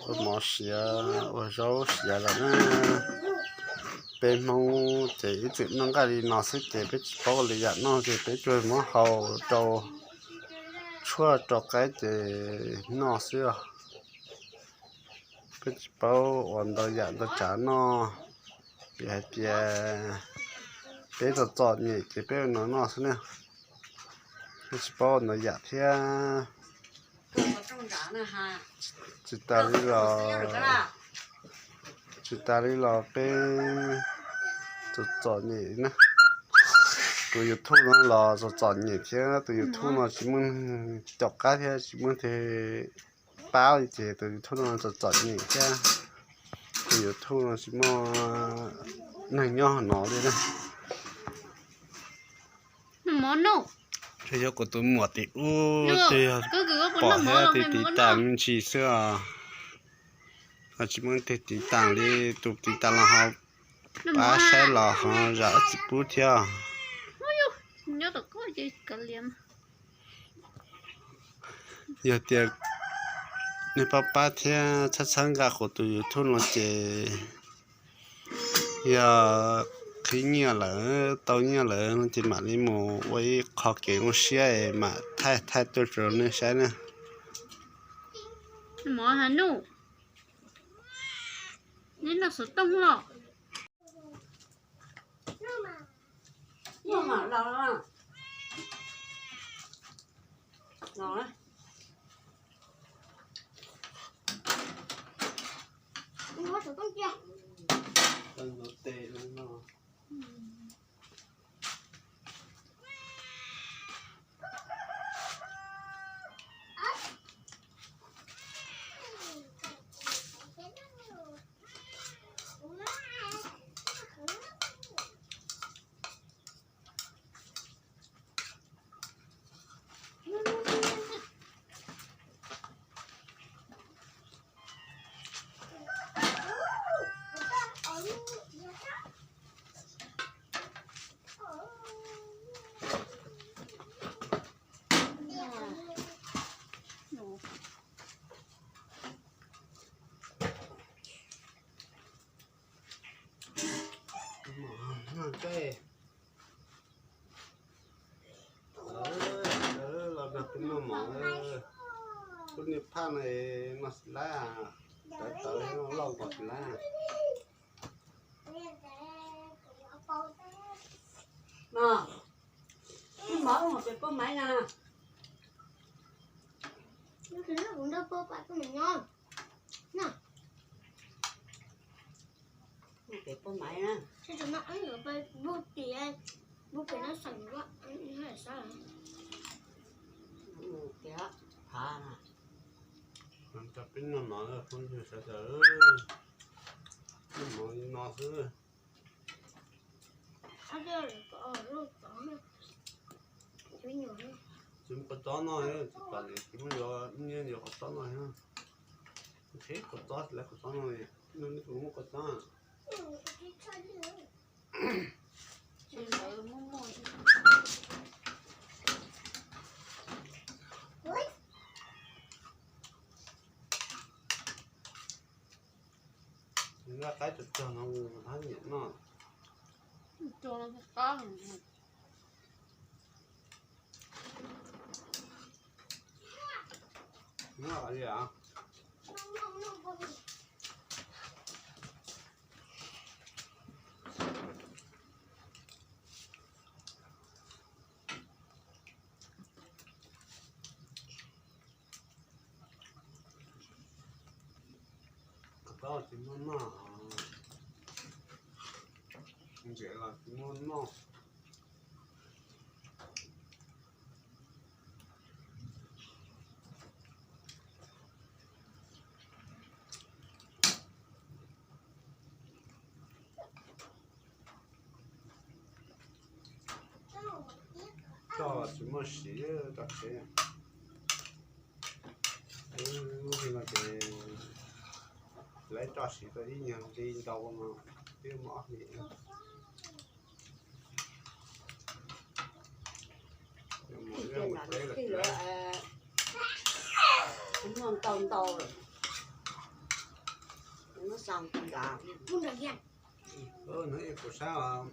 Ua mov siav ua zaub siav lawm na. Peb Hmoob ces ib txwm noj nqaij li no xwb ces peb tsis paub ua li yam noj ces peb tsuas muab hau rau tshuaj rau qaib ces noj xwb os. Peb tsis paub ua ntau yam ntau tsav noj, vim hais tias peb txom txom nyem ces peb ua no noj xwb na. Peb tsis paub ua ntau yam thiab. Tsis tas li los, tsis tas li los peb txom txom nyem na. Tus YouTube no los txom txom nyem thiab, tus YouTube no tsis muaj neeg caum qab thiab tsis muaj neeg pab li ces tus YouTube no txom txom nyem thiab. Tus YouTube no tsis muaj neeg nyob hauv no li na. Twb yog kuv tus muam tim ub twb yog pom thiab tiv tiv tas me ntsis xwb os. Ho tsis muaj tig tiv tas li, tus tiv tas los ho pab saib los ho zam txim pub thiab. Yog tias nej pab pab thiab txhawb txhawb nqa kuv tus YouTube no ces yog qhib nyiaj lawm tau nyiaj lawm no ces mam li mus ua ib qho kev zoo siab es mam thaij thaij tuaj rau nej saib na. Mov Hab Nuj, neb noj xov tooj los? Los nrog peb noj mov, kuv niag phaj no noj xis lab, tawv tawv loj npaum xis lab. Mov, peb pab maiv na. Peb pab maiv na. Peb noj mov, phooj ywg sawv daws, noj mov li no xwb. Tsis muaj qos txob noj, tsis pom li tsis muaj yuav nyiaj yuav qos txob noj thiab. Ntshe qos txob, lawv qos txob noj li, noj neb puas muaj qos txob? Nqa qaib tsuag tsuag no hab nyiam noj. Noj li a. Qos txob tsis muaj noj, ntiav los tsis muaj noj. Coj los tsis muaj siv, coj tsev. Lub hli no ces lawv coj siv tau ib nyuag hli ntau no, twb muaj ob hlis. Muaj ntau ntau lawm. Hnub ib kuv saib,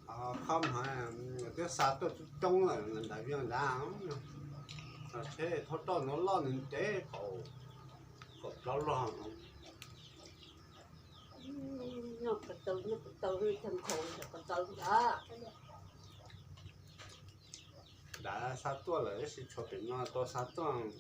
qhov hmoov twb xa tuaj coob lawm nram Vias Ncav, tsheb thauj roj no loj ntev ntev, kaum plaub log. Noj ko taw, noj ko taw, tag nkhaus noj ko taw ntag. Dav xa tuaj lawm, tab sis tshuav pem no tau xa tuaj.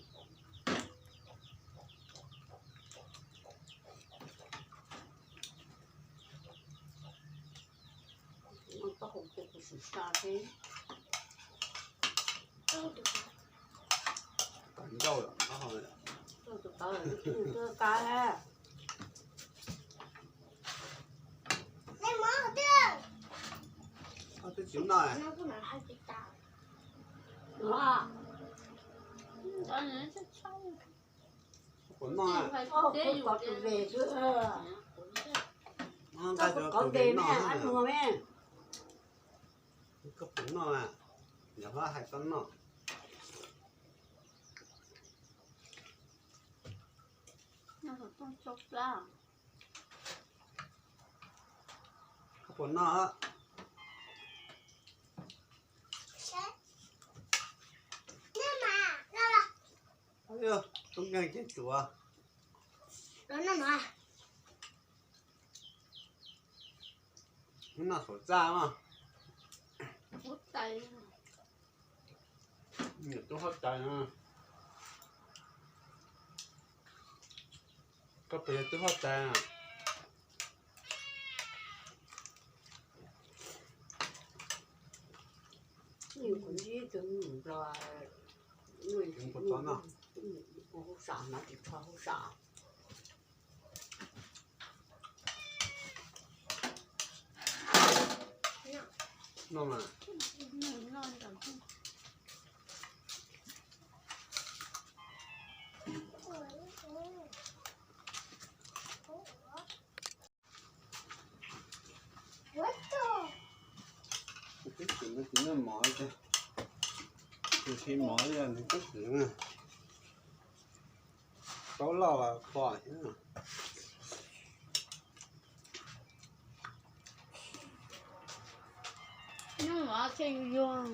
Taub hau ces kuv sim xa thiab. Tus qab, tus qab, tus qab. Twb tsis noj. Puas noj? Koj puas noj? Koj puas noj? Yog hlob hais koj noj. Koj puas noj? Tub nkeeg ces tuav. Noj saum txaj mas. Niam tub huab tais no. Koj puas yog tub huab tais? Kuv ntsib tus nus los, kuv tov noj. Kuv hauj sam no tsis tshua hauj sam. Noj mas. Twb tsis noj mov, tus tsis mov yog nws twb tsis, taub loj los kho thiab. Noj mov tshe yuag yuag.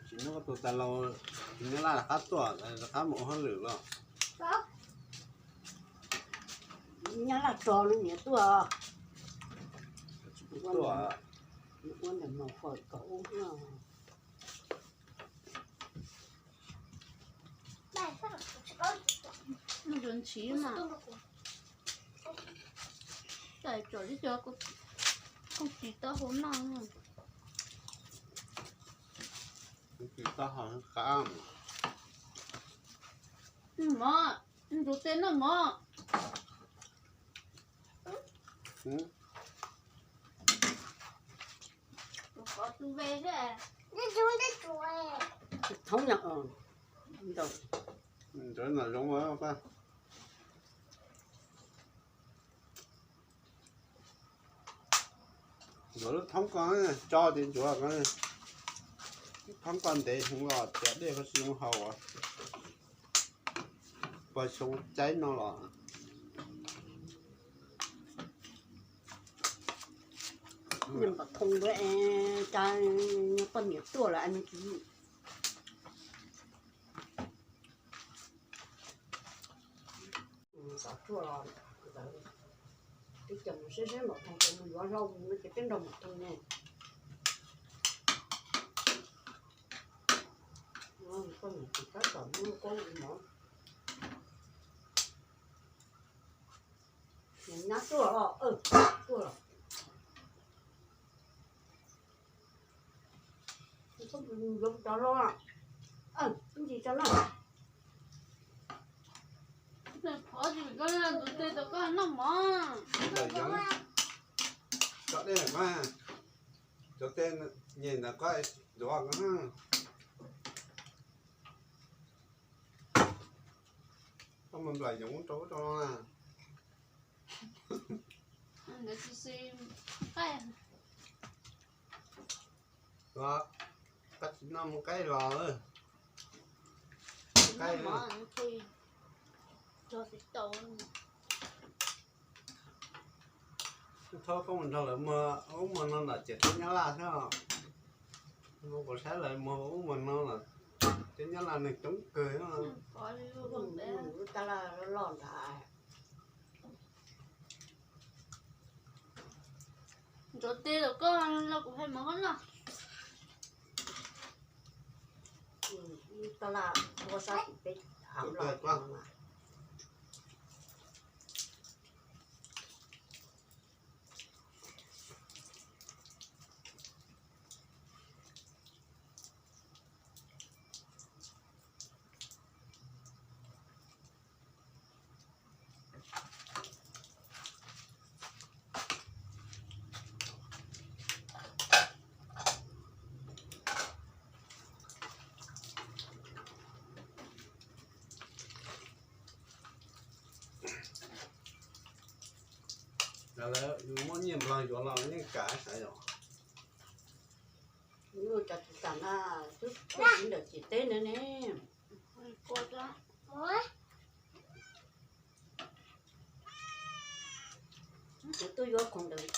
Tsis noj tus tas los, Nyab Laj rov qab tuaj, rov qab mus ua hauj lwm los? Nyab Laj tso nws niam tuaj. Tuaj. Ua ntawm maus fawm kom ub no. Noj cov ntshiv mas. Txawm tsis cov, koj tis taub hau noj. Tis taub hau qab. Noj mov, ntxuav tes noj mov. Thoob no, ntawd no zoo. Ntxuav lub thoob ko, tso ces ntxuav ko. Thoob ko ntev heev los tias dej kho tsis zoo haus, pos xyoo caib no los. Nws pom thoo ntawd es cas poj niam tuaj lawm es nws tsis xav tuaj los, twb cov mus seb seb npaum thoo ces mus yuav hlau mus no ces peb nrog npaum thoo ne. Koj mus tus tab tom muab koj ua mov. Nyab tuaj los, tuaj los. Yuav tso los, ntsis tso na. Qhov tsis koj ntxuav tes tau koj noj mov. Tso dej mas, cov tes nyem ntawm koj ntxuav ko na. Koj mus nplaim yoov rau ub rau no na. Ntawd tsis xis nqaij. Los, koj tsis noj mus qaib los. Qaib. Thaub koj mus nrog lawv muag ub muag no nram ciam teb Nyab Laj xwb os. Kuv saib lawv muag ub muag no los teb Nyab Laj neeg coob kawg. Lub taj laj loj nrad. Ntxuav tes los koj los kuv hais mov koj noj. Taj laj ua sab tim peb av los. Lawv muab nyiaj Nplog yuav los lawv yeej kam sav yom. Cov tsis kam na, twb tuaj txiv ntawm ciam teb ntawd ne. Kuv tuaj yuav khoom ntawd.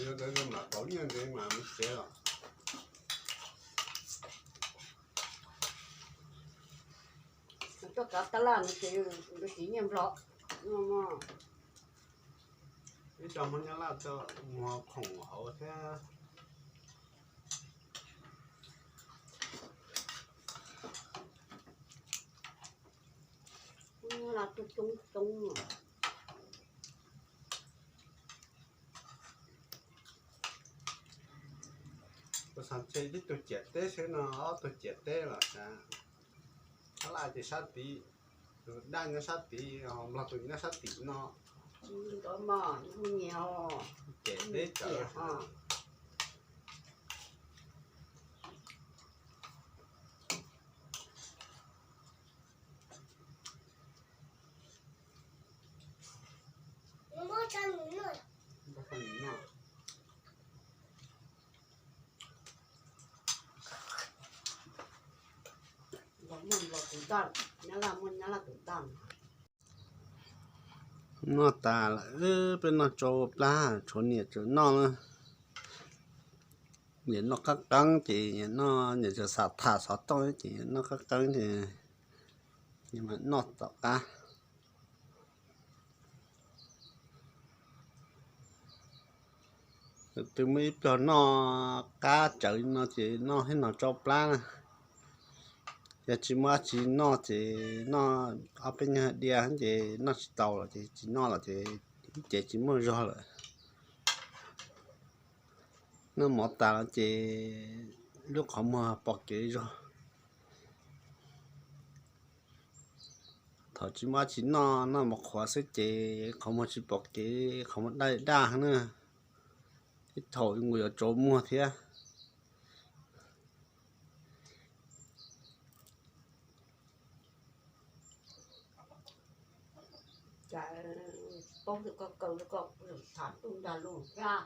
Yuav ntawd mam pauv nyiaj ntawd mam mus tsev los. Tuaj kav tab laj no ces yuav siv nyiaj Nplog. Ib co Hmoob Nyab Laj tuaj muag khoom hauv thiab. Hmoob Nyab Laj tuaj coob coob. Kuv xav ntshe tib tug ciam teb xwb no, ob tug ciam teb los xav. Tab laj ces sab tid, tus daj nyob sab tid, ho Nplog tus nyob sab tim no. Ces teb tawm. Noj tas lawm, peb noj tsau plab, tshuav niam tseem noj na. Niam noj qab qeeb ces niam tseem xav tham xov tooj ces niam noj qab qeeb ces niam mam noj tom qab. Tus twg muaj ib pluag noj qab tsawv no ces noj thiab no tsau plab na. Yog tsis muaj dab tsi noj ces noj ob peb nyuag diav ces noj tsis tau los ces tsis noj los ces ib ce tsis muaj zog lawm. Noj mov tas los ces lub qhov muag pom kev zog. Thaum tsis muaj dab tsi noj, noj mov qhuav xwb ces qhov muag tsis pom kev, qhov muag daj daj na. Ib thaum nkaus yuav tsau muag thiab. Cas paub tias koj kaw koj tham ntuj ntag lauj thiab.